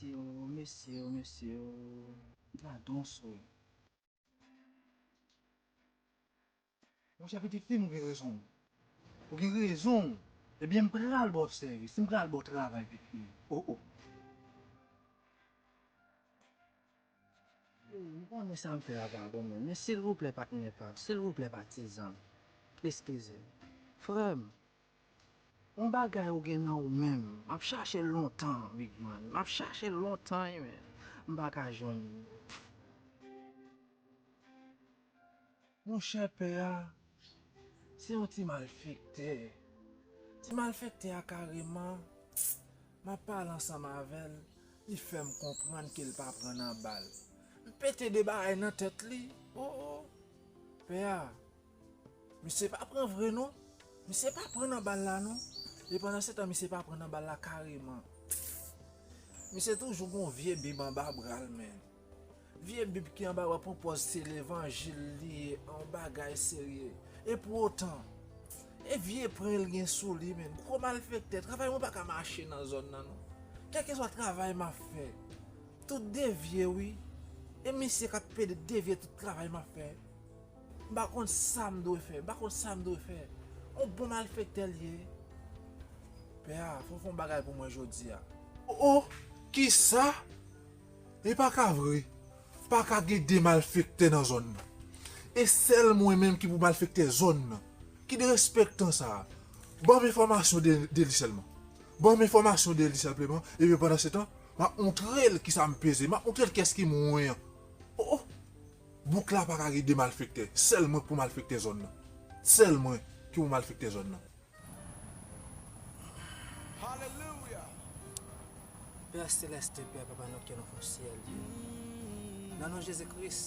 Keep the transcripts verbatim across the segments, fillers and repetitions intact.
Mesye o, mesye o, mesye o. Gadon sou. Monchè, pitit fi m gen rezon. Ou gen rezon. Ebyen, m pral ba w sèvis. M pral ba w travay, pitit fi m. O, o. M konnen sa m fè a pa bon, men, men silvouplè, patnè pa m, silvouplè, patizan m, eskize m. Frè m, yon bagay ou gen nan ou menm, m ap chache l lontan, big man, m ap chache l lontan, wi, men m pa ka jwenn li. Monchè, pè a, se yon ti malfektè. Ti malfektè a kareman, m ap pale ansanm avè l, li fè m konprann ke l pa pran nan bal. M pete de bagay nan tèt li. O, o. Pè a, misye pa pran vre non. Misye pa pran nan bal la non. E pandan se tan, misye pa pran nan bal la kareman. Misye toujou gon vye bib anba bra l, men. Vye bib ki anba bra pran pòz se levanjil li ye, yon bagay serye. E pou otan, e vye pwen l gen sou li, men. Gwo malfektè, travay mwen pa ka mache nan zòn nan, non. Kèlkeswa travay m ap fè, tout devye, wi. E misye k ap pede devye tout travay m ap fè. M pa konn sa m dwe fè, m pa konn sa m dwe fè. Yon bon malfektè l ye. Pè a, fò w fè yon bagay pou mwen jodi a. O, o, kisa? E pa ka vre. Pa ka gen de malfektè nan zòn nan. E sèl mwen menm ki pou malfektè zòn nan. Ki derespektan sa a? Ban m enfòmasyon de, de li sèlman. Ban m enfòmasyon de li senpleman. Epi pandan se tan, m ap montre l kisa m peze. M ap montre l kiyès ki mwen an. O, o! Bouk la pa ka gen de malfektè. Sèl mwen k pou malfektè zòn nan. Sèl mwen ki pou malfektè zòn nan. Pè selès, Pè Papa nou ki nan syèl yo. Nan non Jezi Kris,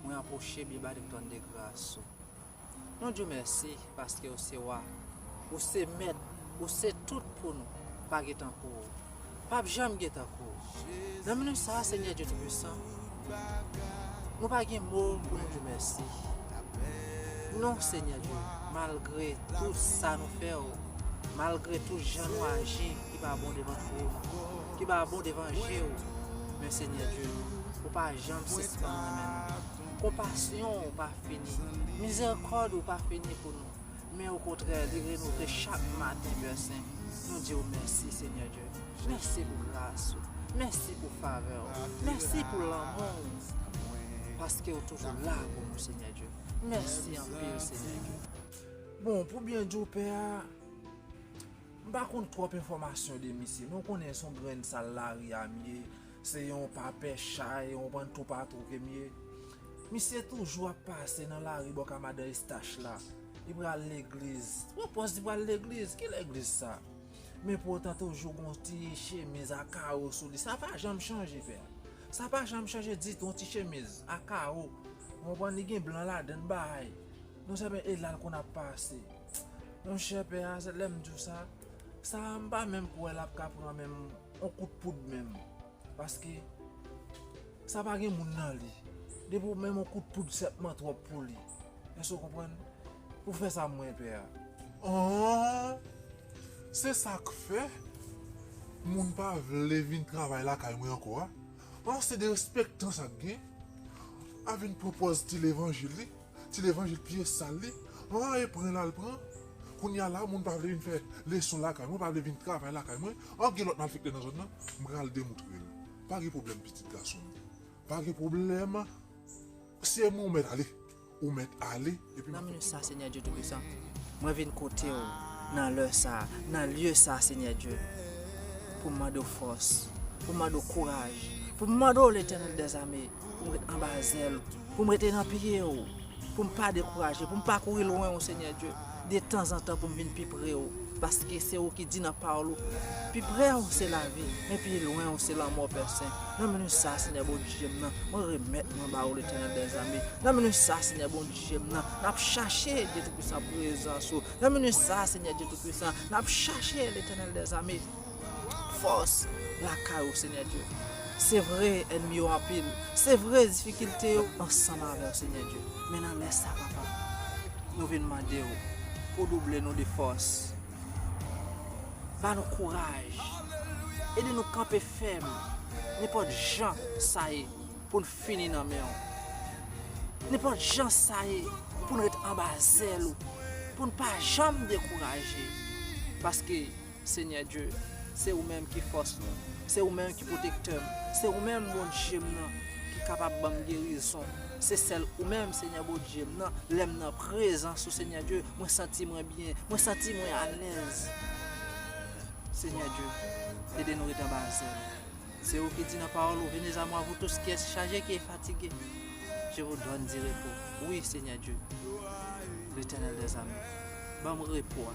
mwen apwoche byen ba li pou tann de gras ou. Nou di w mèsi paske ou se wa, ou se mèt, ou se tout pou nou. Pa gen tankou w. P ap janm gen tankou w. Nan minit sa a, Senyè Dye Toupisan, nou pa gen mo pou nou di w mèsi. Non, Senyè Dye, malgre tout sa nou fè w, malgre tout jan nou aji ki pa bon devan twòn ou, ki pa bon devan je w, men Senyè Dye, ou pa janm sispann renmen nou. Konpasyon ou pa fini, mizerikòd ou pa fini pou nou. Men okontrè, li renove chak maten, Pè Sen. Nou di w mèsi, Senyè Dye. Mèsi pou gras ou. Mèsi pou favè ou. Mèsi pou lanmou ou. Paske ou toujou la pou nou, Senyè Dye. Mèsi anpil, Senyè Dye. Bon, pou byen di w, Pè a, m pa konn twòp enfòmasyon de misye, men w konnen se yon grenn sal lari a m ye. Se yon papè chay, yon bann toupatou ke m ye. Misye toujou ap pase nan lari bò ka madan Estach la. Li pral legliz. Pran pòz li pral legliz. Ki legliz sa? Men poutan toujou gon ti chemiz a kawo sou li. Sa pa janm chanje, pè. Sa pa janm chanje ditou, yon ti chemiz a kawo. Ou konprann, li gen blan ladann, bay. Non sèlman e la l konn ap pase. Monchè, pè a, se lè m di w sa, sa a m pa menm kwè l ap ka pran menm yon kout poud menm. Paske sa pa gen moun nan li. Depi w menm yon kout poud sèlman twòp pou li. Èske w konprann? Pou fè sa mwen pè a. An, se sa k fè moun pa vle vin travay lakay mwen ankò a. An, se derespektan sa k gen. A vin pran pòz ti levanjil li. Ti levanjil pye sal li. An, e pran l al pran. Kounye a la, moun pa vle vin fè leson lakay mwen, pa vle vin travay lakay mwen. An, gen lòt malfektè nan zòn nan. M pral demontre l. Pa gen pwoblèm, pitit gason m. Pa gen pwoblèm. Se mwen ou mèt ale. Ou mèt ale. Epi m ap fè tout sa. Nan minit sa, Senyè Dye Toupisan, mwen vin kote w nan lè sa, nan lye sa, Senyè Dye, pou m mande w fòs, pou m mande w kouraj, pou m mande w, Letènèl dèzame, pou m ret anba zèl ou, pou m rete nan pye w, pou m pa dekouraje, pou m pa kouri lwen w, Senyè Dye, detanzantan pou m vin pi pre w, paske se ou ki di nan pawòl ou, pi pre w se lavi, men pi lwen w se lanmò, Pè Sen. Nan minit sa, Senyè Bondye m nan, mwen remèt mwen ba ou, Letènèl dèzame. Nan minit sa, Senyè Bondye m nan, n ap chache, Dye Toupisan, prezans ou. Nan minit sa, Senyè Dye Toupisan, n ap chache, Letènèl dèzame, fòs lakay ou, Senyè Dye. Se vre, ènmi yo anpil. Se vre, difikilte yo ansanm avè w, Senyè Dye. Men nan lè sa, papa, nou vin mande w pou double nou de fòs. Ba nou kouraj. Ede nou kanpe fèm. Nenpòt jan sa ye pou n fini nan men w. Nenpòt jan sa ye pou n ret anba zèl ou. Pou n pa janm dekouraje. Paske Senyè Dye, se ou menm ki fòs mwen, se ou menm ki pwotektè m, se ou menm Bondye m nan ki kapab ban m gerizon. Se sèl ou menm, Senyè Bondye m nan, lè m nan prezans ou, Senyè Dye, mwen santi mwen byen, mwen santi mwen alèz. Senyè Dye, ede nou ret anba zèl ou. Se ou ki di nan pawòl ou, venez à moi, vous tous qui êtes chargés, qui êtes fatigués, je vous donne du repos. Wi, Senyè Dye, Letènèl dèzame, ban m repo a,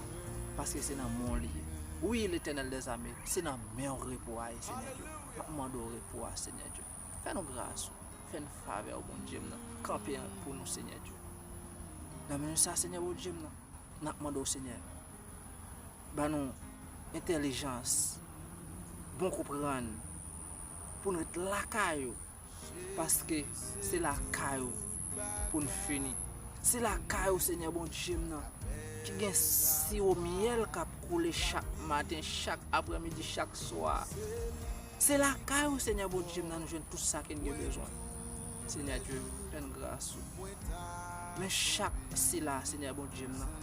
paske se nan men w li ye. Wi, Letènèl dèzame, se nan men w repo a ye, Senyè Dye. M ap mande w repo a, Senyè Dye. Fè nou gras ou, fè n favè w, Bondye m nan. Kanpe pou nou, Senyè Dye. Nan men sa, Senyè Bondye m nan, n ap mande w, Senyè, ba nou entèlijans, bon konprann, pou n ret lakay ou, paske se lakay ou pou n fini. Se lakay ou, Senyè Bondye m nan, ki gen siwo myèl k ap koule chak maten, chak aprèmidi, chak swa. Se lakay ou, Senyè Bondye m nan, nou jwenn tout sa ke n gen bezwen. Senyè Dye, fè n gras ou. Men chak sila, Senyè Bondye m nan,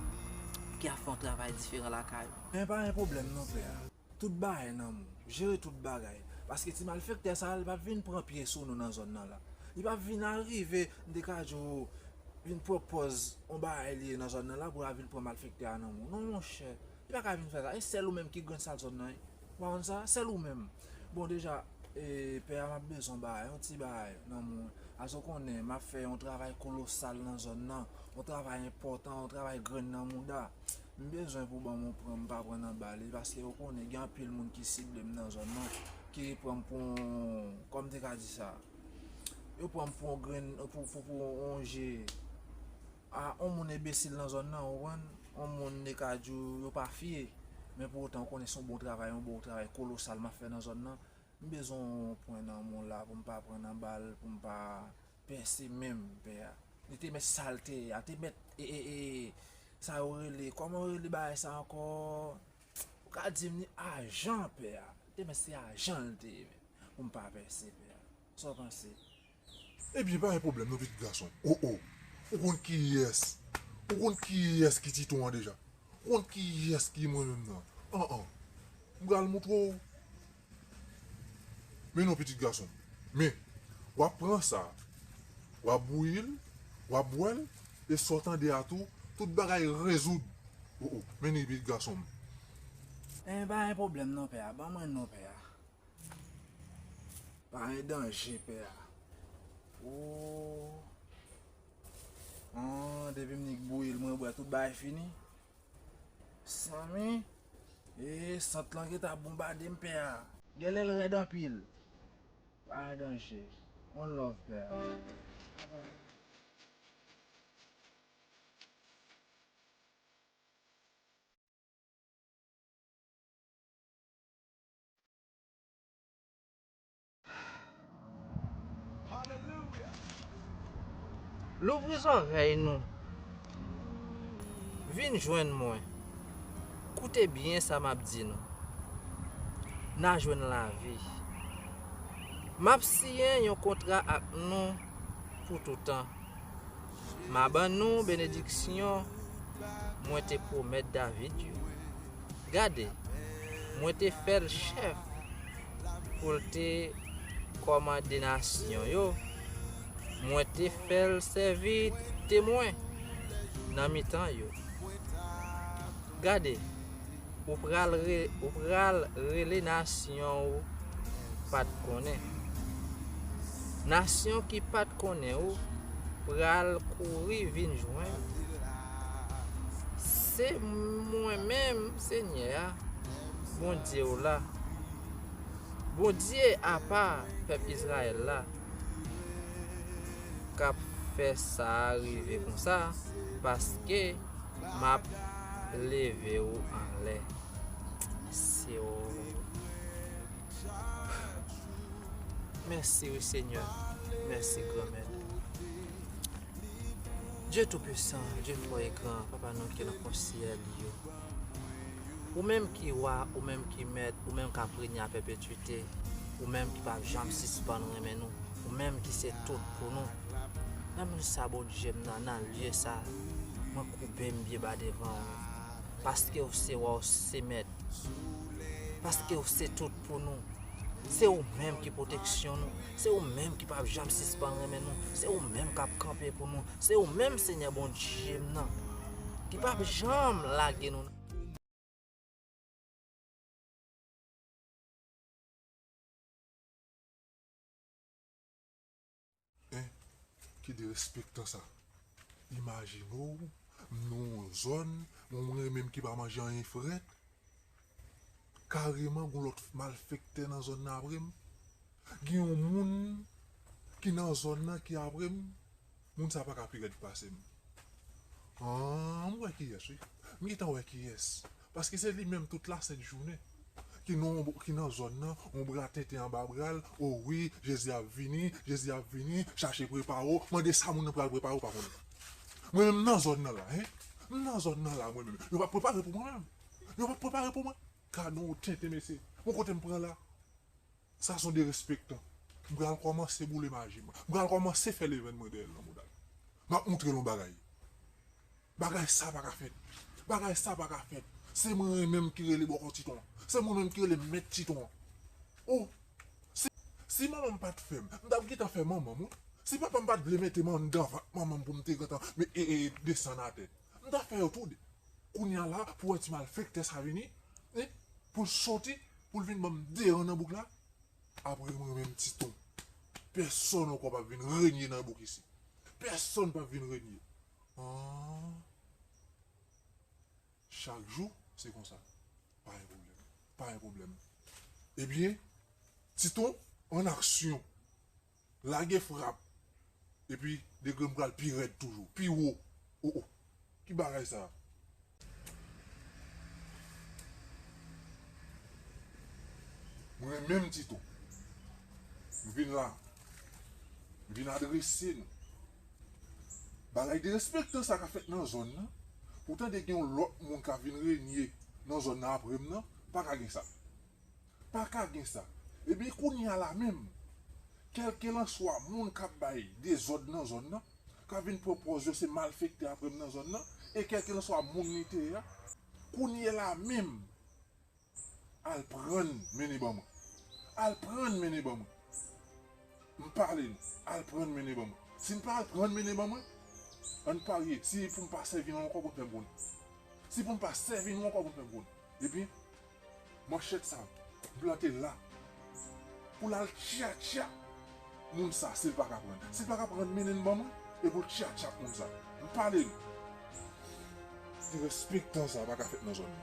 ki ap fè yon travay diferan lakay ou. Men pa gen pwoblèm non, pè a. Tout bagay nan men w. Jere tout bagay. Paske ti malfektè sa a, li p ap vin pran pye sou nou nan zòn nan la. Li p ap vin arive, m te ka di w, vin pran pòz yon bagay li ye nan zòn nan la pou l al vin pran malfektè a nan men w. Non, monchè. Li pa ka vin fè sa. E sèl ou menm ki grenn sal zòn nan, wi. Ou pa konn sa? Sèl ou menm. Bon, deja, e, pè a, m ap bezwen bagay, yon ti bagay nan men w. Paske w konnen, m ap fè yon travay kolosal nan zòn nan. Yon travay enpòtan, yon travay grenn nan mouda. M bezwen pou ban m yon pran, m pa pran nan ba li, paske w konnen, gen anpil moun ki sible m nan zòn nan, ki pran m pou yon, kòman m te ka di sa? Yo pran m pou yon grenn, pou, pou, pou yon je. A, yon moun enbesil nan zòn nan, ou konprann? Yon moun, m te ka di w, yo pa fye. Men pou otan, ou konnen se yon bon travay, yon bon travay kolosal m ap fè nan zòn nan. M bezwen yon pran nan men w la pou m pa pran nan ba l, pou m pa pèse men m, pè a. Li te mèt salte a, te mèt, e, e, e, sa yo rele, kòman yo rele bagay sa ankò? Ou ka di m ni ajan, pè a. Li te mèt se ajan l te ye, pou m pa pèse, pè a. Sa w panse? Ebyen, pa gen pwoblèm non, pitit gason m. O, o. Ou konn kiyès? Ou konn kiyès ki Tito an deja? Ou konn kiyès ki mwen menm nan? An, an. M pral moutre w. Men non, pitit gason m. Men, w ap pran sa, w ap bouyi l, w ap bwè l, e sa w tande a tou, tout bagay rezoud. O, o, men li, pitit gason m. Enben, pa gen pwoblèm non, pè a. Ban mwen non, pè a. Pa gen danje, pè a. O. An, depi m nik bouyi l, mwen bwè, tout bagay fini. Sanmi, e, sant lan gentan ap bonbade m, pè a. Genlè l rèd anpil. Pa gen danje. One love, pè a. Louvri zòrèy nou. Vin jwenn mwen. Koute byen sa m ap di nou. N a jwenn lavi. M ap siyen yon kontra ak nou pou toutan. M a ban nou benediksyon mwen te pwomèt David yo. Gade, mwen te fè l chèf pou l te kòmande nasyon yo. Mwen te fè l sèvi temwen nan mitan yo. Gade, ou pral re-, ou pral rele nasyon ou pa t konnen. Nasyon ki pa t konnen ou pral kouri vin jwenn ou. Se mwen menm, Senyè a, Bondye w la, Bondye apa pèp Izrayèl la, k ap fè sa rive konsa, paske m ap leve w anlè. Se w. Mèsi wi, Senyè. Mèsi, Granmèt. Dieu Tout-Puissant, Dieu fort et grand, Papa nou ki nan fon syèl yo. Ou menm ki wa, ou menm ki mèt, ou menm k ap renye a pèpetwite, ou menm ki p ap janm sispann renmen nou, ou menm ki se tout pou nou. Nan minit sa, Bondye m nan, nan lye sa, mwen koube m byen ba devan ou. Paske ou se wa, ou se mèt. Paske ou se tout pou nou. Se ou menm ki pwoteksyon nou. Se ou menm ki p ap janm sispann renmen nou. Se ou menm k ap kanpe pou nou. Se ou menm, Senyè Bondye m nan, ki p ap janm lage nou. Hein? Ki derespektan sa? Imajine w, m nan yon zòn, mwen menm ki pa manje anyen frèt. Kareman, gon lòt malfektè nan zòn nan apre m. Gen yon moun ki nan zòn nan ki apre m. Moun sa pa ka pi rèd pase m. Ah, m wè kiyès, wi. M gentan wè kiyès. Paske se li menm tout lasent jounen. Ki nan, ki nan zòn nan, yon bra tenten anba bra l, o wi, Jezi ap vini, Jezi ap vini, chache prepare w, mande sa moun nan pral prepare w pa konnen. Mwen menm m nan zòn nan la, hein? M nan zòn nan la, mwen menm. Yo p ap prepare pou mwen menm. Yo p ap prepare pou mwen. Kado tenten, mesye. Bon, kote m pran la? Sa se yon derespektan. M pral kòmanse boule maji mwen. M pral kòmanse fè levèn mwen dèyè l nan mouda l. M ap montre l yon bagay. Bagay sa pa ka fèt. Bagay sa pa ka fèt. Se mwen menm ki rele bòkò Titon an. Se mwen menm ki rele mèt Titon an. Oh, si, si manman m pa t fè m, m t ap gentan fè manman m, wi. Si papa m pa t vle mete m anndan vant manman m pou m te gentan, men, e, e, desann atè, m t ap fè yo tou de. Kounye a la, pou wè ti malfektè sa vini, e, pou l soti, pou l vin ban m deran nan bouk la. Apre mwen menm Titon, pèsonn ankò p ap vin renye nan bouk isi. Pèsonn p ap vin renye. Ah. Chak jou, se konsa. Pa gen pwoblèm. Pa gen pwoblèm. Ebyen, Titon, an aksyon. Lage frap. Epi, degre m pral pi rèd toujou, pi wo. Oh, oh. Ki bagay sa? Mwen menm Titon. M vin la. M vin adrese nou. Bagay derespektan sa ka fèt nan zòn nan. Pou tande gen yon lòt moun ka vin renye nan zòn nan apre m nan, pa ka gen sa. Pa ka gen sa. Ebyen, kounye a la menm, kèlkelanswa moun k ap bay dezòd nan zòn nan, k ap vin pran pòz yo se malfektè apre m nan zòn nan, e kèlkelanswa moun li te ye a, kounye a la menm, al pran l mennen ban mwen. Al pran l mennen ban mwen. M pale nou, al pran l mennen ban mwen. Si n pa al pran l mennen ban mwen, ann parye, si pou m pa sèvi nou ankò, pou n fè m konnen. Si pou m pa sèvi nou ankò, pou n fè m konnen. Ebyen, manchèt sa, m plante l la. Pou l al tchatcha moun sa, si l pa ka pran. Si l pa ka pran, mennen l ban mwen, e pou l tchatcha moun sa. M pale l. Derespektan sa pa ka fèt nan zòn nan.